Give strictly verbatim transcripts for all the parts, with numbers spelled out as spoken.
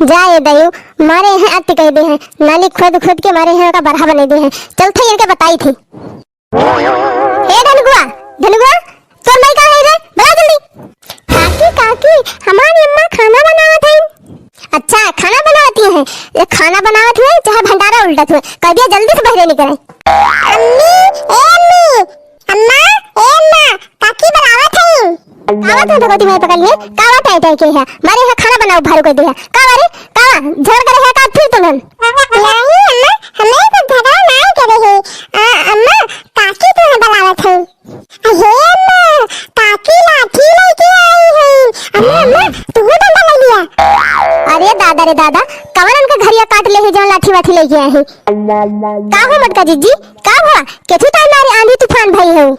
जा ए दइउ, मारे हैं अति कइ देहे, नाली खोद खोद के मारे हैं ओका बरहा बनाइ देहे। चलत ही इनके बताइत ही। ए धनुगवा, धनुगवा, तोर माई कहाँ है रे? बुला जल्दी। काकी, काकी, हमारी अम्मा खाना बनावत है। अच्छा, खाना बनावत ही है। ये खाना बनावत हुए चाहे भंडारा उलटत हुए, कह दिया जल्दी से बहरे निकरे। अम्मी, ए अम्मी, अम्मा, ए अम्मा, काकी बुलावत है। का बात है भगवती माई पकड़ लिए? का बात है, है के है? मारे यहाँ खाना बनाउ भारू कइ दिया। का बारे? का झगड़ करे है का फिर तुमन? नहीं अम्मा, हमें तो झगड़ा नहीं करे है। आ, अम्मा, काकी तुम्हें बुलावत है। अरे अम्मा, काकी लाठी लेके आई है। अरे अम्मा, तू डंडा ले लिया। अरे दादा रे दादा, कवन उनका घरिया काट ले है जौन लाठी वाठी लेके आए हैं? का हो मोटका जिज्जी, का हुआ? केथू तार मारे आंधी तूफान भई हो?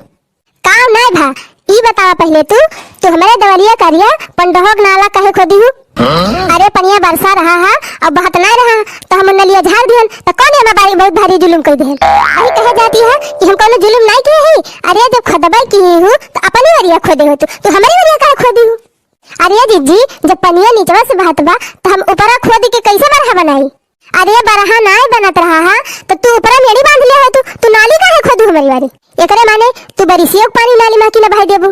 का नाय भा, ई बतावा पहिले तू, तू हमरे देवरिया करिया पंडहोक नाला काहे खोदी हूँ? अरे पनिया बरसा रहा है, अब बहत नाय रहा, तो हम नलिया झार दिहन, तो कौन एमा बारी बहुत भारी जुलुम कइ दिहन? अही कहे जाती है कि हम कौनो जुलुम नाय किहे ही। अरे जब खोदबे किहे हूँ, तो अपनी वरिया खोदे हो तू, तू हमरी वरिया काहे खोदी हूँ? अरे जिज्जी, जब पनिया नीचवा से बहत बा, तो हम ऊपरा खोद के कैसे बरहा बनाई? अरे बरहा नाय बनत रहा है, तो तू ऊपरा मेड़ी बांध लिया है तू, तू नाली काहे खोदू हमरी वारी? एकरे माने तू बरिसियो के पानी नाली मा की न बहाई देबू।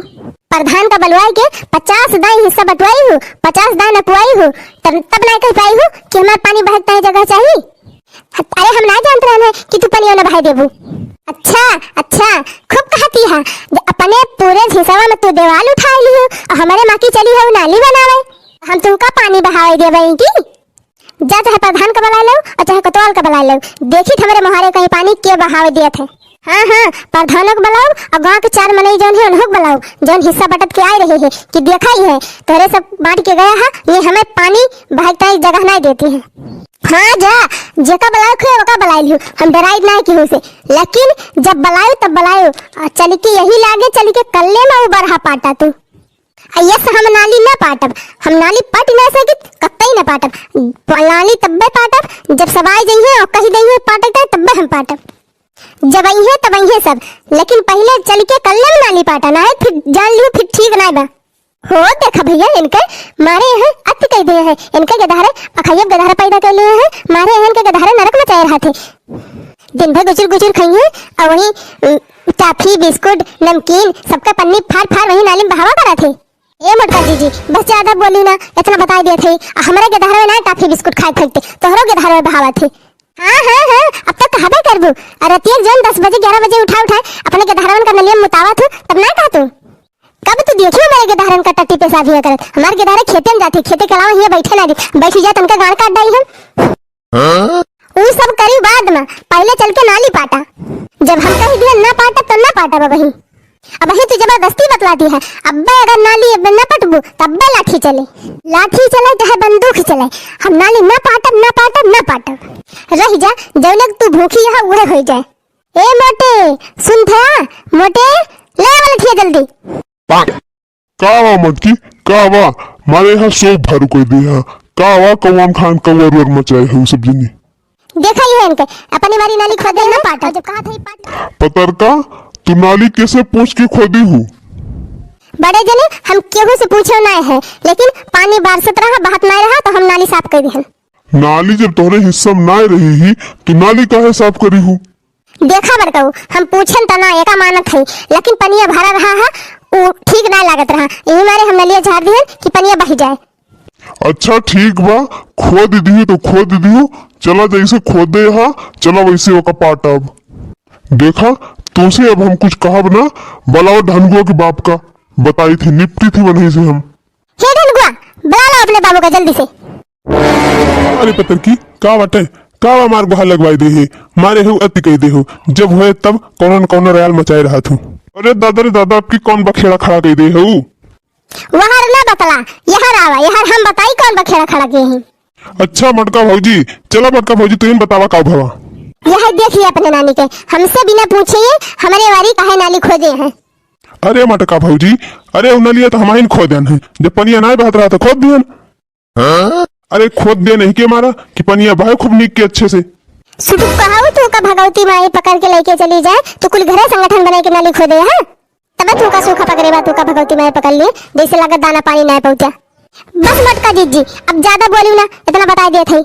प्रधान का बलवाई के पचास दाई हिस्सा बंटवाई हूँ, पचास दाई नपवाई हूँ, तब, तब नाय कह पाई हूँ कि हमार पानी बहे के ताई जगह चाहिए। अरे हम नाय जानत रहन है कि तू पनियो न बहाई देबू। अच्छा, अच्छा, खूब कहती है, जे अपने पूरे हिस्सा में तू देवाल उठाई ली हो और हमरे मा की चली हो नाली बनावे, हम तुमका पानी बहावे देबे की? जा चाहे प्रधान का बुलाइ लेउ और चाहे कोतवाल का बुलाइ लेउ, देखित हमरे मोहारे कहीं पानी के बहावे दियत है। हाँ, हाँ, प्रधानों को बुलाउ और गाँव के चार मनई जौन है उन्हों को बुलाउ, जौन हिस्सा बटत के आए रहे हैं कि देखा ही है, तोहरे सब बांट के गया है, ये हमें पानी बहाए के ताई जगह नाय देती है। हाँ जा, जेका बुलाए खुए ओका बुलाइ लियो, हम डराई नाय केहू से, लेकिन जब बुलायु तब बुलायु, आ चली के यही लागे चली के कल्ले में वो बरहा पाटा तू। आ यस, हम नाली ना पाटब, हम नाली पट ना सकित, कतई ना पाटब। प-, नाली तब्बे पाटब, जब सब आए जइहे और कही दइहे पाटे के, तब्बे हम पाटब। जब अइहे, तब अइहे सब, लेकिन पहिले चल के कल्ले में नाली पाटा, ना है फिर जान लियो, फिर ठीक ना बा। हो, देखा भइया, इनके मारे हैं, अति कह दिए हैं, इनके गधारे, अखैया गधारे पैदा कर लिए हैं, मारे हैं, इनके गधारे नरक मचाए रहत है। दिन भर गुचुर गुचुर खइहे, और वहीं, उम, टाफी, बिस्कुट, नमकीन, सबका पन्नी फाड़ फाड़ वहीं नाली में बहावा करत है। ए मोटका जीजी, बस ज्यादा बोली ना, इतना बताइ देत हई। आ हमरे गदहरवे ना टाफी बिस्कुट खाए फेंकते, तोहरो गदहरवे बहावत है। हाँ, हाँ, हाँ, अब तो कहबे करबू। आ रतिया जौन दस बजे, ग्यारह बजे उठा उठाए अपने गदहरवन का नलिया में मुतावत हूँ, तब ना कहतू। कब तू देखियो हमरे गदहरन का टट्टी पेशाब हिया करत। हमार गदहरे खेते में जाते, खेते के अलावा हिया बैठे ना दे। बैठी जा, तनका गाड़ काट डाई हम। हाँ? ऊ सब करी बाद में, पहिले चल के नाली पाटा। जब हम कही दिया ना पाटा, तो ना पाटा बबही। अबही तू जबरदस्ती बतलाती है। अब्बे अगर नाली अब न पटबू, तब्बे लाठी चले। लाठी चले चाहे बंदूक चले, हम नाली न पाटब, न पाटब, न पाटब। रहि जा, जौने तू भूखी है, उहे होइ जाए। ए मोटे, सुन थया, मोटे, ले आवा लठिया जल्दी। का वा मटकी, का वा? मारे यहाँ सोप भारू कइ दे हा। का वा, कौआन खान कौआ रुअर मचाए है उ सब जनी। देखा ही है इनके, अपनी बारी नाली खोदे ना पाटा। जब कहा था ये पाटा। पतरका, तू नाली कैसे पूछ के खोदी हूँ? बड़े जने, हम केहू से पूछे ना है, लेकिन पानी बरसत रहा, बहत ना रहा, तो हम नाली साफ कर दिहन। नाली जब तोहरे हिस्सा में ना रही ही, तो नाली काहे साफ करी हूँ? देखा बड़कऊ, हम पूछन त ना, एका मानत हई, लेकिन पनिया भरा रहा है, उ ठीक ना लागत रहा, यही मारे हम नलिया झार दिहन कि पनिया बहि जाए। अच्छा ठीक बा, खोद दिहू तो खोद दिहू, चला जैसे खोदे हा, चला वैसे ओका पाटब। देखा, तुमसे अब हम कुछ कहब ना, बुलाओ ढनगुआ के बाप का, बताई थी, निपटी थी वहीं से हम। हे ढनगुआ, बुला ला अपने बाबू का जल्दी से। अरे पतरकी, का बाटे? का बा मार गुहार लगवाई दे हे? मारे हो अति कह दे हो। जब होए तब कौनो न कौनो रयाल मचाए रहत हो। अरे दादा रे दादा, आपकी कौन बखेड़ा खड़ा कह दे हो? वहर ना बतला, यहर आवा, यहर हम बताई कौन बखेड़ा खड़ा किए हैं। अच्छा मटका भौजी, चला मटका भौजी, तू ही बतावा का भवा। यह देखिए अपने नानी के, हमसे बिना पूछे ये हमारे वारी काहे नाली खोदे हैं। अरे मटका भौजी, अरे उ नलिया तो हम ही खोदन है, जब पनिया ना बहत रहा तो खोद दिहन। अरे खोद दे नहीं के मारा कि पनिया बहे खूब नीक के अच्छे से। सुटुक कहाऊ तू का भगवती माई पकड़ के लेके चली जाए, तू कुल घरे संगठन बनाए के नाली खोदे है। तबे तू का सूखा पकड़े बा, तू का भगवती माई पकड़ लिए, जैसे लागत दाना पानी ना पहुंचा। बस मोटका जीजी, अब ज्यादा बोलू ना, इतना बताइ देत हई।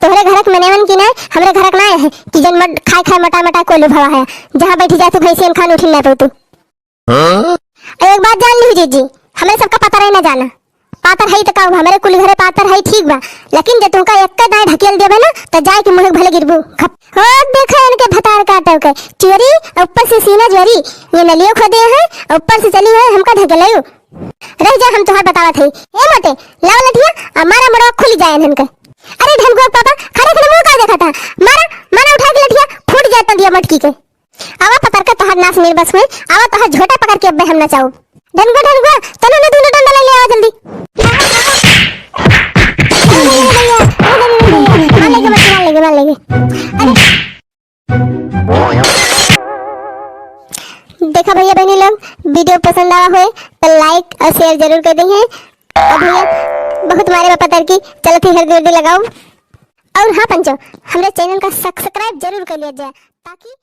तोहरे घरक मनेवन की ना, हमरे घरक ना है कि जन मट-, खाए खाए मोटा मोटा कोलू भवा है, जहाँ बैठी जाए तू भैंसियन खान उठिन ना पउतू। हाँ? और एक बात जान ली जीजी, हमरे सबका पातर है ना जाना। पातर है तो का हुआ, हमरे कुल घरे पातर है, ठीक बा, लेकिन जब तुमका एक दाएं ढकेल देबे ना, तो जाए के मुँह भले गिरबू। खप। हो, देखा इनके भतार काटव के, चोरी, और ऊपर से सीना जोरी, ये नलियो खोदे हैं, और ऊपर से चली है हमका ढकेलयू। रह जा, हम तोहार बतावत है। ए मोटे, लावा लठिया, आ मारा मुड़वा खुल जाए इनके। अरे ढनगुआ पापा, खड़े खड़े मुँह का देखा था? मारा, मारा उठा के लठिया, फूट जाए तंदिया मटकी के। आवा पतर के तोहार नास निर्बस हुई, आवा तोहार झोटा पकड़ के अब्बे हम नचाऊ। ढनगुआ, ढनगुआ, चलो ना दोनों डंडा ले ले, आवा जल्दी। अरे भैया, अरे भैया, मार लेगे, मार लेगे, मार लेगे। अरे। देखा भैया बहनी लोग, video पसंद आवा होए तो like और share जरूर कर देइहैं। और भैया बहुत मारे बा पतर की, चलत ही हरदी उर्दी लगाऊ। और हाँ पंचो, हमरे channel का subscribe जरूर कर लिया जाए, ताकि